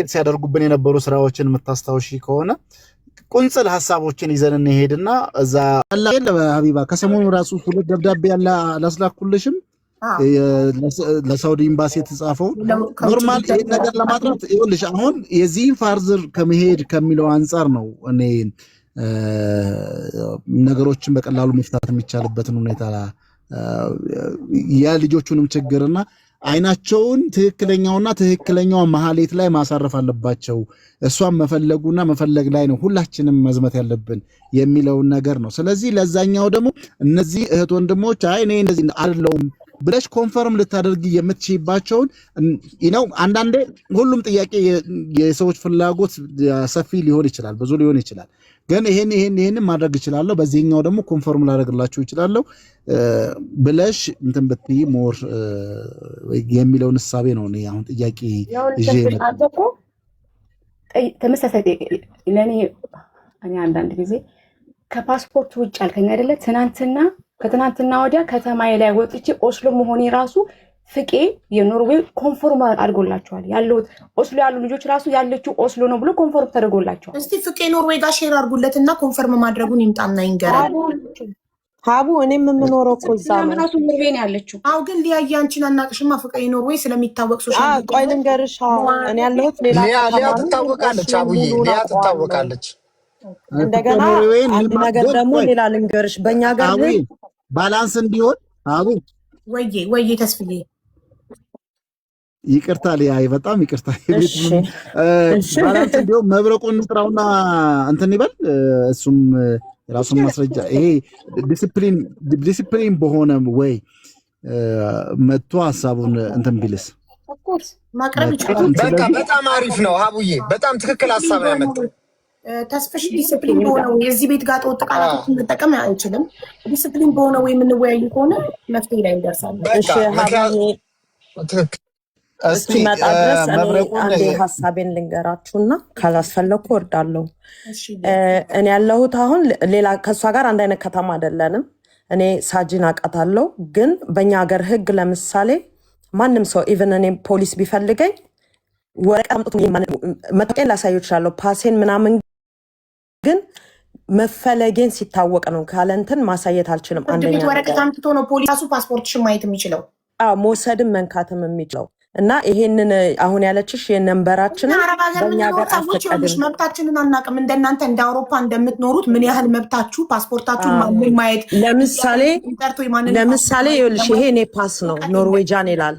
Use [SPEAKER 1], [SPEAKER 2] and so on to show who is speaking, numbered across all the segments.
[SPEAKER 1] ሲያደርጉብን የነበሩ ስራዎችን የምታስታውሺ ከሆነ ቁንጽል ሀሳቦችን ይዘን እንሄድና እዛ ሀቢባ ከሰሞኑ ራሱ ሁለት ደብዳቤ ያለ አላስላኩልሽም? ለሳውዲ ኤምባሲ የተጻፈው normal ይህን ነገር ለማጥራት ይኸውልሽ፣ አሁን የዚህን further ከመሄድ ከሚለው አንጻር ነው እኔ ነገሮችን በቀላሉ መፍታት የሚቻልበትን ሁኔታ የልጆቹንም ችግርና አይናቸውን ትክክለኛውና ትክክለኛው መሀሌት ላይ ማሳረፍ አለባቸው። እሷን መፈለጉና መፈለግ ላይ ነው ሁላችንም መዝመት ያለብን የሚለውን ነገር ነው። ስለዚህ ለዛኛው ደግሞ እነዚህ እህት ወንድሞች አይ እኔ እንደዚህ አይደለሁም ብለሽ confirm ልታደርጊ የምትችይባቸውን ነው። አንዳንዴ ሁሉም ጥያቄ የሰዎች ፍላጎት ሰፊ ሊሆን ይችላል፣ ብዙ ሊሆን ይችላል። ግን ይሄን ይሄን ይሄንን ማድረግ እችላለሁ፣ በዚህኛው ደግሞ confirm ላደርግላችሁ እችላለሁ ብለሽ እንትን ብትይ more የሚለውን እሳቤ ነው እኔ አሁን ጥያቄ ይዤ
[SPEAKER 2] አንተ እኮ ተመሳሳይ ለእኔ እኔ አንዳንድ ጊዜ ከፓስፖርት ውጭ አልከኝ አይደለ? ትናንትና ከትናንትና ወዲያ ከተማዬ ላይ ወጥቼ ኦስሎ መሆኔ ራሱ ፍቄ የኖርዌይ confirm አድርጎላቸዋል። ያለሁት ኦስሎ ያሉ ልጆች ራሱ ያለችው ኦስሎ ነው ብሎ confirm ተደርጎላቸዋል።
[SPEAKER 3] እስቲ ፍቄ ኖርዌይ ጋር share አድርጉለት እና confirm ማድረጉን ይምጣና ይንገረን።
[SPEAKER 4] ሀቡ፣ እኔም የምኖረው እኮ እዛ ነው።
[SPEAKER 2] ራሱ ኖርዌይ ነው ያለችው።
[SPEAKER 3] አዎ፣ ግን ሊያ አንቺን አናቅሽማ። ፍቄ ኖርዌይ ስለሚታወቅ social
[SPEAKER 4] ቆይ ልንገርሽ፣ እኔ ያለሁት ሌላ
[SPEAKER 5] ሊያ ሊያ ትታወቃለች። አቡዬ፣ ሊያ ትታወቃለች።
[SPEAKER 4] እንደገና አንድ ነገር ደግሞ ሌላ ልንገርሽ፣ በእኛ ሀገር
[SPEAKER 1] balance እንዲሆን አቡ።
[SPEAKER 3] ወዬ ወዬ ተስፍዬ።
[SPEAKER 1] ይቅርታ ሊያ፣ በጣም ይቅርታ። Balance እንዲሆን መብረቁን እንጥራውና እንትን ይበል፣ እሱም የራሱን ማስረጃ ይሄ ዲሲፕሊን ዲሲፕሊን በሆነ ወይ መጥቶ ሀሳቡን እንትን ቢልስ?
[SPEAKER 3] ማቅረብ ይችላል።
[SPEAKER 5] በቃ በጣም አሪፍ ነው ሀቡዬ፣ በጣም ትክክል ሀሳብ ነው ያመጣው።
[SPEAKER 3] ተስፍሽ ዲስፕሊን በሆነው የዚህ ቤት ጋር ወጥ ቃላቶችን መጠቀም አይችልም። ዲስፕሊን በሆነ ወይ የምንወያዩ ከሆነ መፍትሄ ላይ እንደርሳለን።
[SPEAKER 4] እሺ
[SPEAKER 5] ትክክል።
[SPEAKER 4] እስኪመጣ ድረስ እኔ አንዴ ሀሳቤን ልንገራችሁና ካላስፈለግኩ ወርዳለሁ። እኔ ያለሁት አሁን ሌላ ከእሷ ጋር አንድ አይነት ከተማ አይደለንም። እኔ ሳጂን አውቃታለሁ፣ ግን በእኛ ሀገር ሕግ ለምሳሌ ማንም ሰው even እኔ ፖሊስ ቢፈልገኝ ወረቀት አምጥቶ መታወቂያን ላሳየው እችላለሁ፣ ፓሴን ምናምን፣ ግን መፈለጌን ሲታወቅ ነው። ካለንትን ማሳየት አልችልም።
[SPEAKER 3] ፍርድ
[SPEAKER 4] አንደኛ
[SPEAKER 3] ቤት ወረቀት
[SPEAKER 4] ነገር
[SPEAKER 3] አምጥቶ ነው ፖሊስ ራሱ ፓስፖርትሽን ማየት የሚችለው።
[SPEAKER 4] አዎ፣ መውሰድም መንካትም የሚችለው። እና ይሄንን አሁን ያለችሽ የ number ኣችንን
[SPEAKER 3] አረብ ሀገር
[SPEAKER 4] በእኛ
[SPEAKER 3] የምንኖር
[SPEAKER 4] ሀገር
[SPEAKER 3] ሰዎች ይኸውልሽ
[SPEAKER 4] አይፈቀድም።
[SPEAKER 3] መብታችንን አናውቅም። እንደናንተ እንደ አውሮፓ እንደምትኖሩት ምን ያህል መብታችሁ ፓስፖርታችሁን ማንን ማየት
[SPEAKER 4] ለምሳሌ
[SPEAKER 3] ጠርቶ የማንን
[SPEAKER 4] ለምሳሌ ይኸውልሽ ይሄ እኔ pass ነው፣ Norwegian ይላል።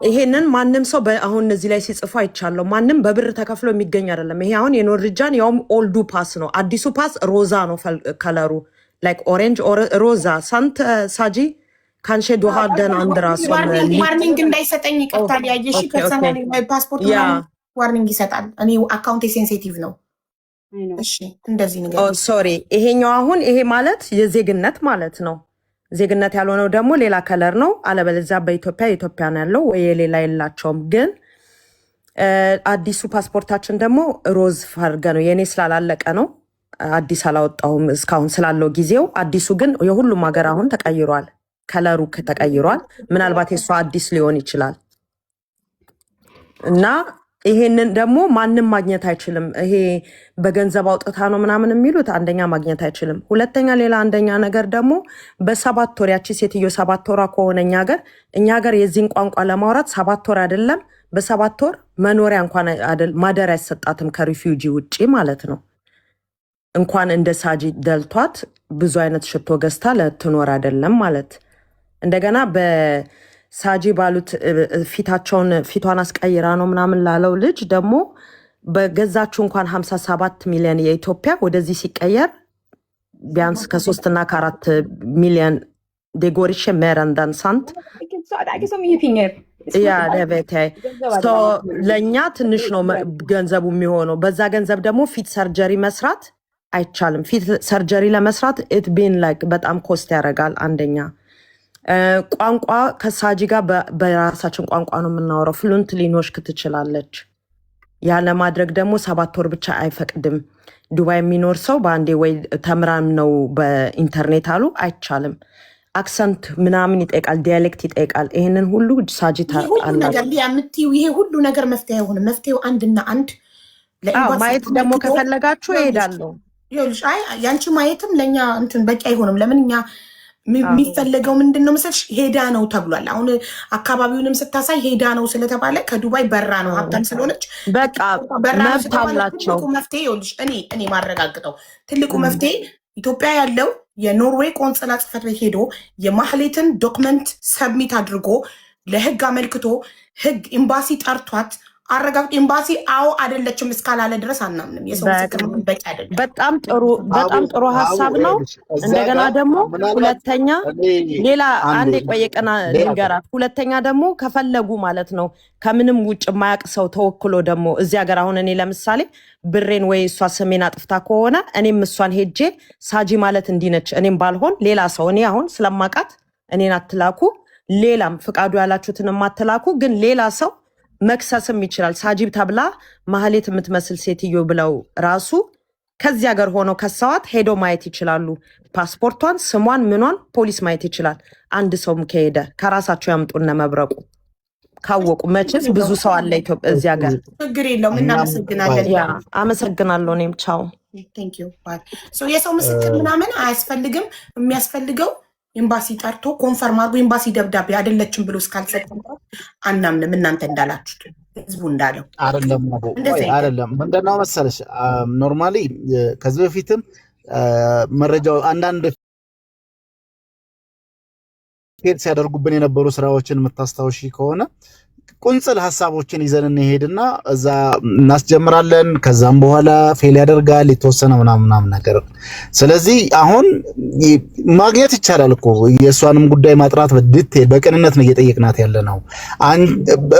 [SPEAKER 4] ይሄንን ማንም ሰው አሁን እዚህ ላይ ሲጽፉ አይቻለሁ። ማንም በብር ተከፍሎ የሚገኝ አይደለም። ይሄ አሁን የ Norwegian ያውም old ኡ pass ነው። አዲሱ pass ሮዛ ነው color ኡ like orange rosa, sant ሳጂ? Kanske du har den andra som
[SPEAKER 3] Warning እንዳይሰጠኝ ይቅርታ። ያየሽ personal ፓስፖርት warning ይሰጣል። እኔ account sensitive ነው። እሺ እንደዚህ ነገር
[SPEAKER 4] Sorry፣ ይሄኛው አሁን ይሄ ማለት የዜግነት ማለት ነው። ዜግነት ያልሆነው ደግሞ ሌላ color ነው። አለበለዚያ በኢትዮጵያ ኢትዮጵያ ነው ያለው ወይ የሌላ የላቸውም። ግን አዲሱ ፓስፖርታችን ደግሞ rose farge ነው። የእኔ ስላላለቀ ነው አዲስ አላወጣሁም እስካሁን ስላለው ጊዜው። አዲሱ ግን የሁሉም ሀገር አሁን ተቀይሯል፣ color ኡ ተቀይሯል። ምናልባት የእሷ አዲስ ሊሆን ይችላል። እና ይሄንን ደግሞ ማንም ማግኘት አይችልም። ይሄ በገንዘብ አውጥታ ነው ምናምን የሚሉት አንደኛ ማግኘት አይችልም። ሁለተኛ ሌላ አንደኛ ነገር ደግሞ በ7 ወር ያቺ ሴትዮ 7 ወሯ ከሆነ እኛ ሀገር የዚህን ቋንቋ ለማውራት 7 ወር አይደለም፣ በ7 ወር መኖሪያ እንኳን ማደሪያ አይሰጣትም ከ refugee ውጪ ማለት ነው። እንኳን እንደ ሳጂ ደልቷት ብዙ አይነት ሽቶ ገዝታ ለትኖር አይደለም ማለት። እንደገና በሳጂ ባሉት ፊታቸውን ፊቷን አስቀይራ ነው ምናምን ላለው ልጅ ደግሞ በገዛችው እንኳን 57 ሚሊዮን የኢትዮጵያ ወደዚህ ሲቀየር ቢያንስ ከ3 እና ከ4 ሚሊዮን, det går inte mer än den, sant? Ja, det vet jag. ለእኛ ትንሽ ነው ገንዘቡ የሚሆነው። በዛ ገንዘብ ደግሞ ፊት surgery መስራት አይቻልም። ፊት surgery ለመስራት it been like በጣም cost ያደርጋል። አንደኛ ቋንቋ ከሳጂ ጋር በራሳችን ቋንቋ ነው የምናወራው። Fluently norsk ትችላለች። ያ ለማድረግ ደግሞ 7 ወር ብቻ አይፈቅድም። ዱባይ የሚኖር ሰው በአንዴ ወይ ተምራም ነው በኢንተርኔት አሉ አይቻልም። Accent ምናምን ይጠይቃል፣ dialect ይጠይቃል። ይሄንን ሁሉ ሳጂ
[SPEAKER 3] ይሄ ሁሉ
[SPEAKER 4] አላት።
[SPEAKER 3] ነገር ሊያ የምትይው ይሄ ሁሉ ነገር መፍትሄ አይሆንም። መፍትሄው አንድና አንድ
[SPEAKER 4] አዎ
[SPEAKER 3] ለኤምባሲ
[SPEAKER 4] ማየት ደግሞ
[SPEAKER 3] አመልክቶ
[SPEAKER 4] ከፈለጋችሁ
[SPEAKER 3] ይኸውልሽ
[SPEAKER 4] እሄዳለሁ።
[SPEAKER 3] ይኸውልሽ፣ አይ ያንቺ ማየትም ለእኛ እንትን በቂ አይሆንም። ለምን እኛ የሚፈለገው ምንድን ነው መሰልሽ? ሄዳ ነው ተብሏል። አሁን አካባቢውንም ስታሳይ ሄዳ ነው ስለተባለ ከዱባይ በራ ነው፣ ሀብታም ስለሆነች
[SPEAKER 4] በቃ
[SPEAKER 3] በራ ነው
[SPEAKER 4] መብት
[SPEAKER 3] ስለተባለ
[SPEAKER 4] አላቸው።
[SPEAKER 3] ትልቁ መፍትሄ ይኸውልሽ፣ እኔ ማረጋግጠው ትልቁ መፍትሄ ኢትዮጵያ ያለው የኖርዌይ ቆንጽላ ጽሕፈት ቤት ሄዶ የማህሌትን document submit አድርጎ ለህግ አመልክቶ ህግ ኤምባሲ ጠርቷት አረጋግጦ ኤምባሲ አዎ አይደለችም እስካላለ ድረስ አናምንም። የሰው ምስክር
[SPEAKER 4] በጣም
[SPEAKER 3] በቂ አይደለም።
[SPEAKER 4] በጣም ጥሩ
[SPEAKER 1] አቡ
[SPEAKER 4] በጣም ጥሩ
[SPEAKER 1] አቡ
[SPEAKER 4] ሀሳብ ነው።
[SPEAKER 1] ይኸውልሽ እዛ
[SPEAKER 4] እንደገና
[SPEAKER 1] ጋር
[SPEAKER 4] ደግሞ
[SPEAKER 1] ምናልባት
[SPEAKER 4] ሁለተኛ
[SPEAKER 1] እኔ
[SPEAKER 4] ሌላ
[SPEAKER 1] አንዴ
[SPEAKER 4] አንድ የቆየ ቀና
[SPEAKER 1] ሌላ
[SPEAKER 4] ልንገራት። ሁለተኛ ደግሞ ከፈለጉ ማለት ነው ከምንም ውጭ የማያውቅ ሰው ተወክሎ ደግሞ እዚህ ሀገር አሁን እኔ ለምሳሌ ብሬን ወይ እሷ ስሜን አጥፍታ ከሆነ እኔም እሷን ሄጄ ሳጂ ማለት እንዲህ ነች እኔም ባልሆን ሌላ ሰው እኔ አሁን ስለማውቃት እኔን አትላኩ፣ ሌላም ፍቃዱ ያላችሁትን አትላኩ፣ ግን ሌላ ሰው መክሰስም ይችላል። ሳጂብ ተብላ ማህሌት የምትመስል ሴትዮ ብለው ራሱ ከዚህ ሀገር ሆነው ከሰዋት ሄደው ማየት ይችላሉ። ፓስፖርቷን፣ ስሟን፣ ምኗን ፖሊስ ማየት ይችላል። አንድ ሰውም ከሄደ ከራሳቸው ያምጡነ መብረቁ ካወቁ። መቼስ ብዙ ሰው አለ ኢትዮጵያ እዚህ ሀገር።
[SPEAKER 3] ችግር የለውም።
[SPEAKER 1] እኛም
[SPEAKER 3] እናመሰግናለን።
[SPEAKER 4] Yeah፣ አመሰግናለሁ። እኔም ቻው።
[SPEAKER 3] Thank you። የሰው ምስክር ምናምን አያስፈልግም። የሚያስፈልገው ኤምባሲ ጠርቶ confirm አድርጎ ኤምባሲ ደብዳቤ አይደለችም ብሎ እስካልሰጠ ድረስ አናምንም። እናንተ እንዳላችሁት ህዝቡ እንዳለው
[SPEAKER 1] አይደለም አቦ፣
[SPEAKER 3] እንደዛ
[SPEAKER 1] ቆይ
[SPEAKER 3] አይደለም።
[SPEAKER 1] አይደለም። ምንድነው መሰለሽ normally ከዚህ በፊትም መረጃው አንዳንድ fail ሲያደርጉብን የነበሩ ስራዎችን የምታስታውሺ ከሆነ ቁንጽል ሀሳቦችን ይዘን እንሄድና እዛ እናስጀምራለን። ከዛም በኋላ fail ያደርጋል የተወሰነ ምናምን ምናምን ነገር። ስለዚህ አሁን ማግኘት ይቻላል እኮ የእሷንም ጉዳይ ማጥራት በ detail በቅንነት ነው እየጠየቅናት ያለ ነው።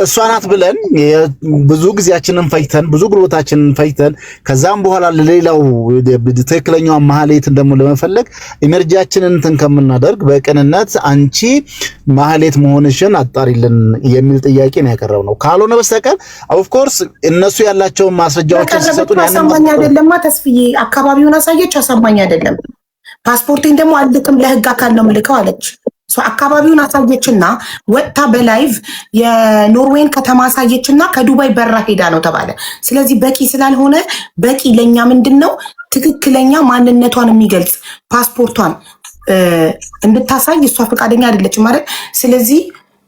[SPEAKER 1] እሷ ናት ብለን ብዙ ጊዜያችንን ፈጅተን ብዙ ጉልበታችንን ፈጅተን ከዛም በኋላ ለሌላው ትክክለኛዋን ማህሌትን ደግሞ ለመፈለግ energy ያችንን እንትን ከምናደርግ በቅንነት አንቺ ማህሌት መሆንሽን አጣሪልን የሚል ጥያቄ ነው ያቀረብነው። ካልሆነ በስተቀር of course እነሱ ያላቸውን ማስረጃዎችን ሲሰጡን
[SPEAKER 3] ያቀረበችው
[SPEAKER 1] ያንን
[SPEAKER 3] አሳማኝ አይደለማ ተስፍዬ። አካባቢውን አሳየች፣ አሳማኝ አይደለም። ፓስፖርቴን ደግሞ አልልክም ለህግ አካል ነው የምልከው አለች። So አካባቢውን አሳየችና ወጥታ በ live የኖርዌይን ከተማ አሳየችና ከዱባይ በራ ሄዳ ነው ተባለ። ስለዚህ በቂ ስላልሆነ በቂ ለእኛ ምንድን ነው ትክክለኛ ማንነቷን የሚገልጽ ፓስፖርቷን እንድታሳይ እሷ ፈቃደኛ አይደለችም ማለት። ስለዚህ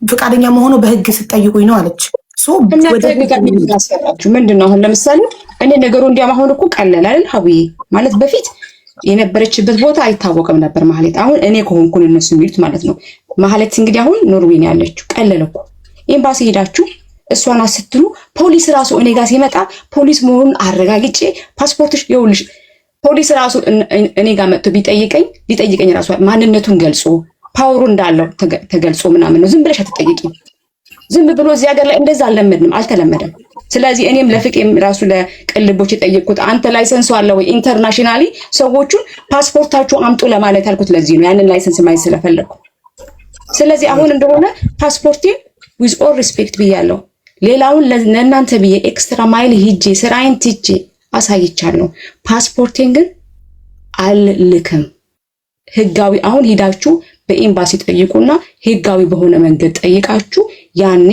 [SPEAKER 3] ፈቃደኛ መሆኑ በህግ ስጠይቁኝ ነው አለች። So
[SPEAKER 2] እናንተ
[SPEAKER 3] ወደ
[SPEAKER 2] ህግ ጋር ምንድን ነው ያስፈራችሁ? ምንድን ነው አሁን ለምሳሌ እኔ ነገሩ እንዲያም አሁን እኮ ቀለል አይደል ሀብዬ? ማለት በፊት የነበረችበት ቦታ አይታወቅም ነበር ማህሌት። አሁን እኔ ከሆንኩን እነሱ የሚሉት ማለት ነው። ማህሌት እንግዲህ አሁን ኖርዌይ ነው ያለችው። ቀለል እኮ ኤምባሲ ሄዳችሁ እሷን ስትሉ ፖሊስ ራሱ እኔ ጋር ሲመጣ ፖሊስ መሆኑን አረጋግጬ ፓስፖርትሽ ይኸውልሽ፣ ፖሊስ ራሱ እኔ ጋር መጥቶ ቢጠይቀኝ ሊጠይቀኝ ራሱ ማንነቱን ገልጾ power ኡ እንዳለው ተገልጾ ምናምን ነው። ዝም ብለሽ አትጠይቂም። ዝም ብሎ እዚህ ሀገር ላይ እንደዛ አልለመድንም፣ አልተለመደም። ስለዚህ እኔም ለፍቄም ራሱ ለቅልቦች የጠየቅኩት አንተ license ኡ አለ ወይ internationally ሰዎቹን ፓስፖርታችሁ አምጡ ለማለት ያልኩት ለዚህ ነው፣ ያንን license ማየት ስለፈለግኩ። ስለዚህ አሁን እንደሆነ ፓስፖርቴን with all respect ብያለሁ። ሌላውን ለእናንተ ብዬ extra mile ሂጄ ስራዬን ትቼ አሳይቻለሁ። ፓስፖርቴን ግን አልልክም። ህጋዊ አሁን ሂዳችሁ በኤምባሲ ጠይቁና ህጋዊ በሆነ መንገድ ጠይቃችሁ ያኔ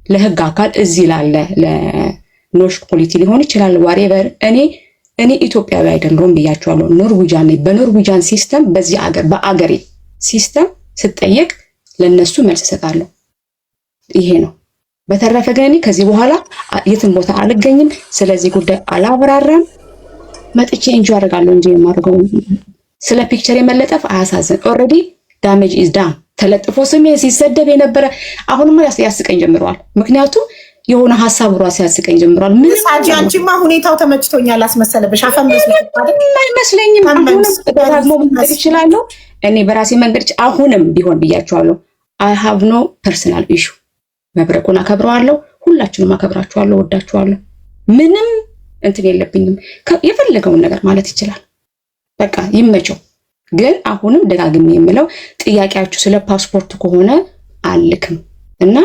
[SPEAKER 2] ለህግ አካል እዚህ ላለ ለ norsk politi ሊሆን ይችላል whatever። እኔ ኢትዮጵያዊ አይደለሁም ብያቸዋለሁ። Norwegian ነኝ። በ Norwegian system በዚህ አገር በአገሬ system ስጠየቅ ለነሱ መልስ እሰጣለሁ። ይሄ ነው። በተረፈ ግን እኔ ከዚህ በኋላ የትም ቦታ አልገኝም። ስለዚህ ጉዳይ አላብራራም። መጥቼ enjoy አደርጋለሁ እንጂ የማደርገው ስለ picture የመለጠፍ አያሳዝን። Already damage is done። ተለጥፎ ስሜ ሲሰደብ የነበረ አሁንማ ያስቀኝ ጀምረዋል። ምክንያቱም የሆነ ሀሳቡ ራሱ ያስቀኝ ጀምረዋል። ምንም
[SPEAKER 3] ሳጂ አንቺማ ሁኔታው ተመችቶኛል አስመሰለብሽ። አፈመስ
[SPEAKER 2] አይመስለኝም። አሁንም ደጋግሞ መንገድ ይችላለሁ። እኔ በራሴ መንገድ አሁንም ቢሆን ብያቸዋለሁ። I have no personal issue። መብረቁን አከብረዋለሁ። ሁላችሁንም አከብራችኋለሁ፣ ወዳችኋለሁ። ምንም እንትን የለብኝም። የፈለገውን ነገር ማለት ይችላል። በቃ ይመቸው። ግን አሁንም ደጋግሜ የምለው ጥያቄያችሁ ስለ ፓስፖርት ከሆነ አልክም እና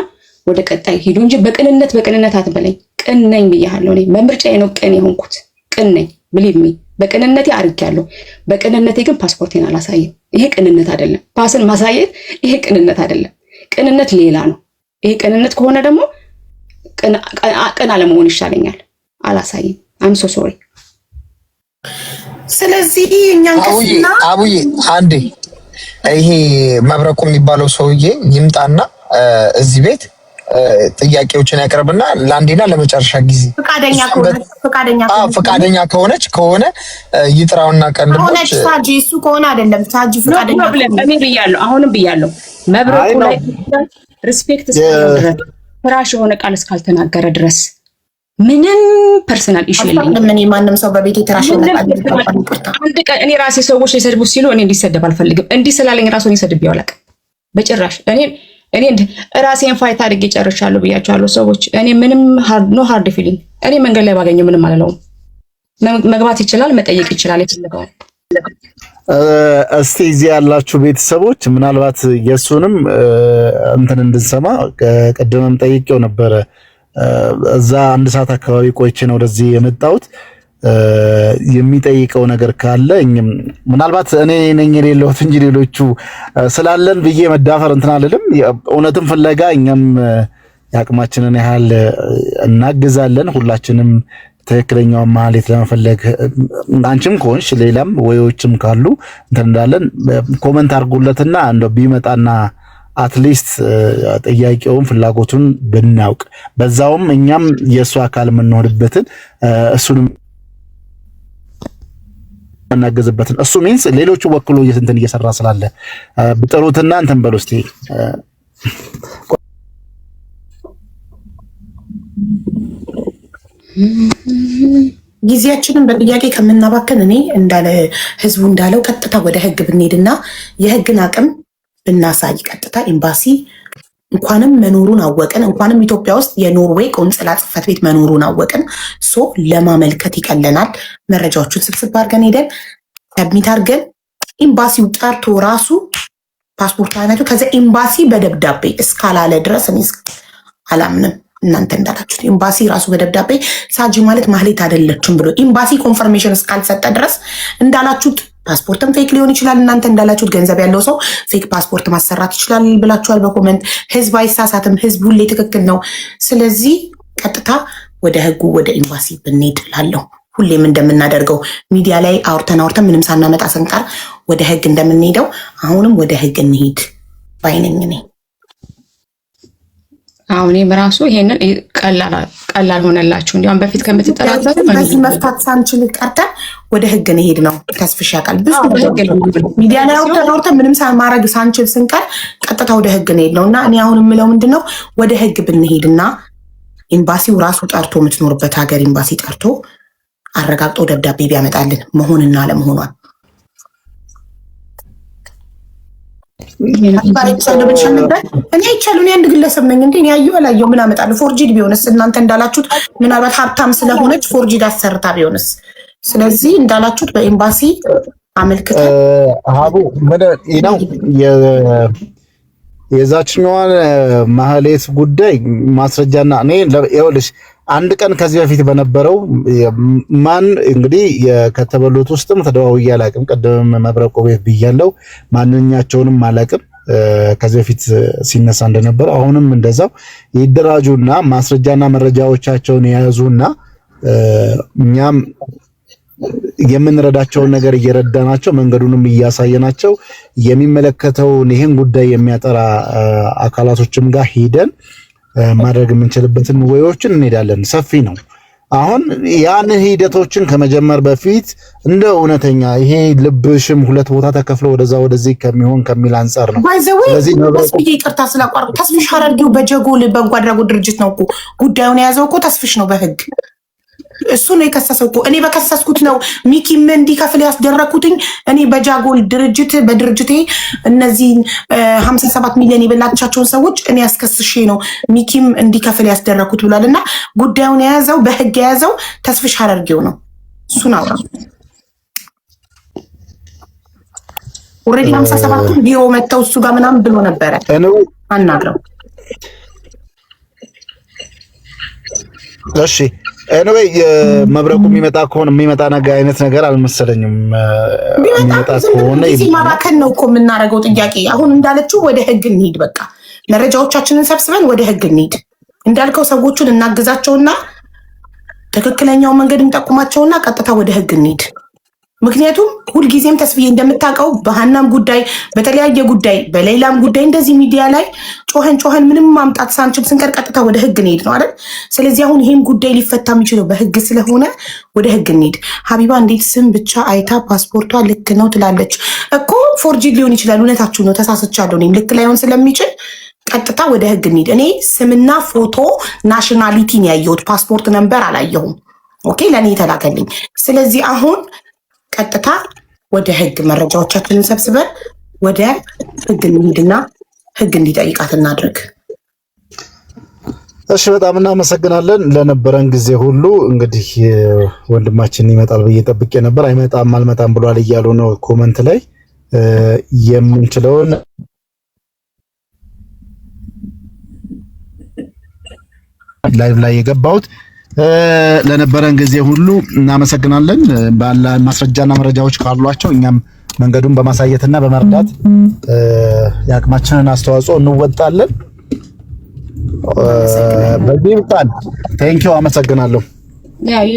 [SPEAKER 2] ወደ ቀጣይ ሂዱ እንጂ በቅንነት በቅንነት አትበለኝ። ቅን ነኝ ብያለሁ። እኔ በምርጫዬ ነው ቅን የሆንኩት። ቅን ነኝ፣ believe me። በቅንነቴ አድርጌያለሁ። በቅንነቴ ግን ፓስፖርቴን አላሳይም። ይሄ ቅንነት አይደለም። ፓስን ማሳየት ይሄ ቅንነት አይደለም። ቅንነት ሌላ ነው። ይሄ ቅንነት ከሆነ ደግሞ ቅን አለመሆን ይሻለኛል። አላሳይም። I'm so sorry።
[SPEAKER 3] ስለዚህ እኛን ከስና
[SPEAKER 5] አቡዬ አንዴ ይሄ መብረቁ የሚባለው ሰውዬ ይምጣና እዚህ ቤት ጥያቄዎችን ያቀርብና ለአንዴና ለመጨረሻ ጊዜ ፈቃደኛ ከሆነች ከሆነ ይጥራውና ቀንድቦች
[SPEAKER 3] ሳጂ እሱ ከሆነ አይደለም ሳጂ ፈቃደኛ
[SPEAKER 2] እኔ ብያለሁ፣ አሁንም ብያለሁ። መብረቁ ላይ respect እስካለው ድረስ trash የሆነ ቃል እስካልተናገረ ድረስ ምንም personal issue የለኝም።
[SPEAKER 3] እኔ ማንም ሰው በቤቴ trash
[SPEAKER 2] አንድ ቀን እኔ ራሴ ሰዎች ሊሰድቡ ሲሉ እኔ እንዲሰደብ አልፈልግም። እንዲህ ስላለኝ ራሱ እኔ ሰድቤው አላውቅም በጭራሽ። እኔ ራሴን fight አድርጌ ጨርሻለሁ ብያቸዋለሁ ሰዎች። እኔ ምንም no hard feeling። እኔ መንገድ ላይ ባገኘው ምንም አልለውም። መግባት ይችላል፣ መጠየቅ ይችላል የፈለገውን።
[SPEAKER 1] እስቲ እዚህ ያላችሁ ቤተሰቦች ምናልባት የእሱንም እንትን እንድንሰማ ቅድምም ጠይቄው ነበረ። እዛ አንድ ሰዓት አካባቢ ቆይቼ ነው ወደዚህ የመጣሁት። የሚጠይቀው ነገር ካለ እኛም ምናልባት እኔ ነኝ የሌለሁት እንጂ ሌሎቹ ስላለን ብዬ መዳፈር እንትን አልልም። እውነትም ፍለጋ እኛም የአቅማችንን ያህል እናግዛለን። ሁላችንም ትክክለኛውን ማህሌት ለመፈለግ አንቺም ከሆንሽ ሌላም ወዮችም ካሉ እንትን እንዳለን comment አድርጉለትና እንደው ቢመጣና at least ጥያቄውን ፍላጎቱን ብናውቅ በዛውም እኛም የእሱ አካል የምንሆንበትን እሱንም የምናገዝበትን እሱ means ሌሎቹ ወክሎ እንትን እየሰራ ስላለ ብጥሩትና እንትን በሉ እስቲ።
[SPEAKER 3] ጊዜያችንን በጥያቄ ከምናባክን እኔ እንዳለ ህዝቡ እንዳለው ቀጥታ ወደ ህግ ብንሄድና የህግን አቅም ብናሳይ ቀጥታ ኤምባሲ እንኳንም መኖሩን አወቅን፣ እንኳንም ኢትዮጵያ ውስጥ የኖርዌይ ቆንጽላ ጽሕፈት ቤት መኖሩን አወቅን። So ለማመልከት ይቀለናል። መረጃዎቹን ስብስብ አድርገን ሄደን submit አድርገን ኤምባሲው ጠርቶ ራሱ ፓስፖርት አይነቱ ከዚ ኤምባሲ በደብዳቤ እስካላለ ድረስ እኔ አላምንም። እናንተ እንዳላችሁት ኤምባሲ ራሱ በደብዳቤ ሳጂ ማለት ማህሌት አይደለችም ብሎ ኤምባሲ confirmation እስካልሰጠ ድረስ እንዳላችሁት ፓስፖርትም fake ሊሆን ይችላል። እናንተ እንዳላችሁት ገንዘብ ያለው ሰው fake ፓስፖርት ማሰራት ይችላል ብላችኋል በ comment። ህዝብ አይሳሳትም። ህዝብ ሁሌ ትክክል ነው። ስለዚህ ቀጥታ ወደ ህጉ ወደ ኤምባሲ ብንሄድ እላለሁ። ሁሌም እንደምናደርገው ሚዲያ ላይ አውርተን አውርተን ምንም ሳናመጣ ስንቀር ወደ ህግ እንደምንሄደው አሁንም ወደ ህግ እንሂድ ባይነኝ እኔ።
[SPEAKER 2] አሁን እኔም ራሱ ይሄንን ቀላል ሆነላችሁ። እንዲያውም በፊት ከምትጠራጠሩ
[SPEAKER 3] በዚህ መፍታት ሳንችል ቀርተን ወደ ህግ እንሄድ ነው። ተስፍሽ ያውቃል ብዙ ሚዲያ ላይ አውርተን አውርተን ምንም ማድረግ ሳንችል ስንቀር ቀጥታ ወደ ህግ እንሄድ ነው እና እኔ አሁን የምለው ምንድን ነው ወደ ህግ ብንሄድና ኤምባሲው ራሱ ጠርቶ የምትኖርበት ሀገር ኤምባሲ ጠርቶ አረጋግጦ ደብዳቤ ቢያመጣልን መሆንና አለመሆኗን እኔ አይቻለሁ። እኔ አንድ ግለሰብ ነኝ እንዴ? ያየው አላየው ምን አመጣለሁ? forged ቢሆንስ? እናንተ እንዳላችሁት ምናልባት ሀብታም ስለሆነች forged አሰርታ ቢሆንስ? ስለዚህ እንዳላችሁት በኤምባሲ አመልክተን
[SPEAKER 1] ሀቡ ነው የዛችኛዋን ማህሌት ጉዳይ ማስረጃና እኔ ይኸውልሽ አንድ ቀን ከዚህ በፊት በነበረው ማን እንግዲህ ከተበሉት ውስጥም ተደዋውዬ አላቅም። ቅድምም መብረቆ ቤት ብያለው፣ ማንኛቸውንም አላቅም። ከዚህ በፊት ሲነሳ እንደነበረው አሁንም እንደዛው ይደራጁና ማስረጃና መረጃዎቻቸውን የያዙና እኛም የምንረዳቸውን ነገር እየረዳናቸው መንገዱንም እያሳየናቸው የሚመለከተውን ይህን ጉዳይ የሚያጠራ አካላቶችም ጋር ሂደን ማድረግ የምንችልበትን ወዮችን እንሄዳለን። ሰፊ ነው። አሁን ያን ሂደቶችን ከመጀመር በፊት እንደ እውነተኛ ይሄ ልብሽም ሁለት ቦታ ተከፍሎ ወደዛ ወደዚህ ከሚሆን ከሚል አንጻር ነው።
[SPEAKER 3] By the way ተስፍዬ ይቅርታ ስላቋረጥኩ፣ ተስፍሽ ሐረርጌው በጀጎል በጎ አድራጎት ድርጅት ነው እኮ ጉዳዩን የያዘው እኮ ተስፍሽ ነው በህግ እሱ ነው የከሰሰው እኮ። እኔ በከሰስኩት ነው ሚኪም እንዲከፍል ያስደረግኩትኝ። እኔ በጃጎል ድርጅት በድርጅቴ እነዚህን 57 ሚሊዮን የበላቻቸውን ሰዎች እኔ ያስከስሼ ነው ሚኪም እንዲከፍል ያስደረግኩት ብሏል። እና ጉዳዩን የያዘው በህግ የያዘው ተስፍሽ ሐረርጌው ነው። እሱን አውራ already 57ቱን ቢሮ መጥተው እሱ ጋር ምናምን ብሎ ነበረ አናግረው።
[SPEAKER 1] እሺ Anyway መብረቁ የሚመጣ ከሆነ፣ የሚመጣ ነገር አይነት ነገር አልመሰለኝም።
[SPEAKER 3] ቢመጣ ዝም ብሎ
[SPEAKER 1] ከሆነ
[SPEAKER 3] ጊዜ ማባከን ነው እኮ የምናደርገው። ጥያቄ አሁን እንዳለችው ወደ ህግ እንሂድ። በቃ መረጃዎቻችንን ሰብስበን ወደ ህግ እንሂድ። እንዳልከው ሰዎቹን እናግዛቸውና ትክክለኛው መንገድ እንጠቁማቸውና ቀጥታ ወደ ህግ እንሂድ። ምክንያቱም ሁልጊዜም ተስፍዬ እንደምታውቀው በሀናም ጉዳይ፣ በተለያየ ጉዳይ፣ በሌላም ጉዳይ እንደዚህ ሚዲያ ላይ ጮኸን ጮኸን ምንም ማምጣት ሳንችል ስንቀር ቀጥታ ወደ ህግ እንሄድ ነው አይደል? ስለዚህ አሁን ይሄም ጉዳይ ሊፈታ የሚችለው በህግ ስለሆነ ወደ ህግ እንሂድ። ሀቢባ እንዴት ስም ብቻ አይታ ፓስፖርቷ ልክ ነው ትላለች እኮ? Forged ሊሆን ይችላል። እውነታችሁ ነው፣ ተሳስቻለሁ። እኔም ልክ ላይሆን ስለሚችል ቀጥታ ወደ ህግ እንሂድ። እኔ ስምና ፎቶ nationality ን ያየሁት፣ passport number አላየሁም። Okay፣ ለእኔ የተላከልኝ። ስለዚህ አሁን ቀጥታ ወደ ህግ መረጃዎቻችንን ሰብስበን ወደ ህግ እንሂድና ህግ እንዲጠይቃት እናድርግ።
[SPEAKER 1] እሺ፣ በጣም እናመሰግናለን ለነበረን ጊዜ ሁሉ። እንግዲህ ወንድማችን ይመጣል ብዬ ጠብቄ ነበር። አይመጣም፣ አልመጣም ብሏል እያሉ ነው comment ላይ። የምንችለውን live ላይ የገባሁት። ለነበረን ጊዜ ሁሉ እናመሰግናለን። ባለ ማስረጃና መረጃዎች ካሏቸው እኛም መንገዱን በማሳየትና በመርዳት የአቅማችንን አስተዋጽኦ እንወጣለን። በዚህ ይብቃን። Thank you፣ አመሰግናለሁ።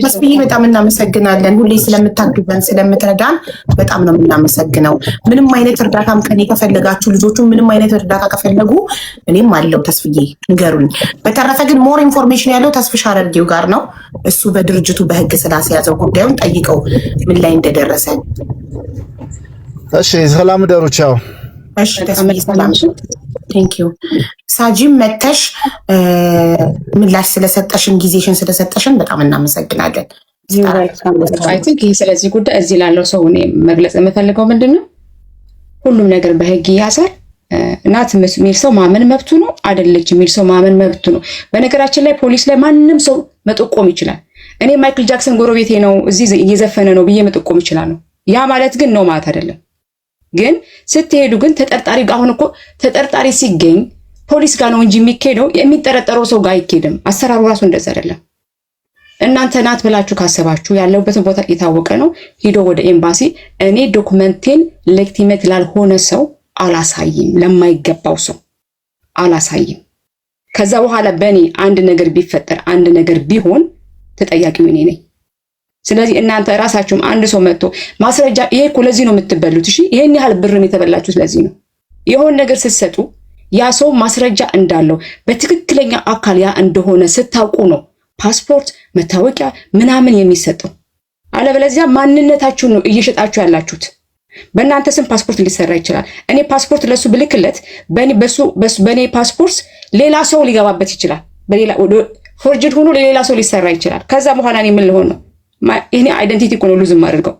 [SPEAKER 3] መስፍዬ በጣም እናመሰግናለን። ሁሌ ስለምታግዘን ስለምትረዳን በጣም ነው የምናመሰግነው። ምንም አይነት እርዳታም ከኔ ከፈለጋችሁ፣ ልጆቹ ምንም አይነት እርዳታ ከፈለጉ እኔም አለው፣ ተስፍዬ ንገሩኝ። በተረፈ ግን more information ያለው ተስፍሽ አረርጌው ጋር ነው። እሱ በድርጅቱ በህግ ስላስያዘው ጉዳዩን ጠይቀው ምን ላይ እንደደረሰ።
[SPEAKER 1] እሺ፣ ሰላም ደሩ። ቻው።
[SPEAKER 3] እሺ ተስፍዬ ሰላም። Thank you። ሳጂም መተሽ ምላሽ ስለሰጠሽን፣ ጊዜሽን ስለሰጠሽን በጣም እናመሰግናለን።
[SPEAKER 2] I think ይህ ስለዚህ ጉዳይ እዚህ ላለው ሰው እኔ መግለጽ የምፈልገው ምንድን ነው፣ ሁሉም ነገር በህግ ይያዛል። ናት የሚል ሰው ማመን መብቱ ነው፣ አይደለች የሚል ሰው ማመን መብቱ ነው። በነገራችን ላይ ፖሊስ ላይ ማንም ሰው መጠቆም ይችላል። እኔ ማይክል ጃክሰን ጎረቤቴ ነው፣ እዚህ እየዘፈነ ነው ብዬ መጠቆም ይችላል። ያ ማለት ግን ነው ማለት አይደለም። ግን ስትሄዱ ግን ተጠርጣሪ፣ አሁን እኮ ተጠርጣሪ ሲገኝ ፖሊስ ጋር ነው እንጂ የሚኬደው የሚጠረጠረው ሰው ጋር አይኬድም። አሰራሩ ራሱ እንደዛ አይደለም። እናንተ ናት ብላችሁ ካሰባችሁ ያለበትን ቦታ የታወቀ ነው። ሂዶ ወደ ኤምባሲ እኔ document ኤን legitimate ላልሆነ ሰው አላሳይም፣ ለማይገባው ሰው አላሳይም። ከዛ በኋላ በእኔ አንድ ነገር ቢፈጠር፣ አንድ ነገር ቢሆን ተጠያቂው እኔ ነኝ። ስለዚህ እናንተ ራሳችሁም አንድ ሰው መጥቶ ማስረጃ፣ ይሄ እኮ ለዚህ ነው የምትበሉት። እሺ፣ ይሄን ያህል ብርም የተበላችሁት ለዚህ ነው። የሆነ ነገር ስትሰጡ ያ ሰው ማስረጃ እንዳለው፣ በትክክለኛ አካል ያ እንደሆነ ስታውቁ ነው ፓስፖርት፣ መታወቂያ ምናምን የሚሰጠው። አለበለዚያ ማንነታችሁን ነው እየሸጣችሁ ያላችሁት። በእናንተ ስም ፓስፖርት ሊሰራ ይችላል። እኔ ፓስፖርት ለሱ ብልክለት በእኔ ፓስፖርት ሌላ ሰው ሊገባበት ይችላል። በሌላ forged ሆኖ ለሌላ ሰው ሊሰራ ይችላል። ከዛ በኋላ እኔ ምን ልሆን ነው? ይሄኔ identity እኮ ነው lose የማደርገው።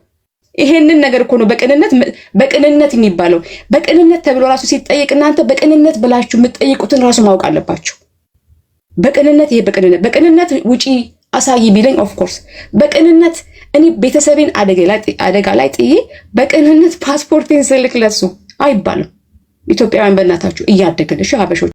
[SPEAKER 2] ይሄንን ነገር እኮ ነው በቅንነት በቅንነት የሚባለው። በቅንነት ተብሎ ራሱ ሲጠየቅ እናንተ በቅንነት ብላችሁ የምትጠይቁትን ራሱ ማወቅ አለባችሁ። በቅንነት ይሄ በቅንነት በቅንነት ውጪ አሳይ ቢለኝ of course በቅንነት እኔ ቤተሰቤን አደጋ ላይ ጥዬ በቅንነት ፓስፖርቴን ስልክ ለሱ አይባልም። ኢትዮጵያውያን በእናታችሁ እያደግን እሺ ሀበሾች።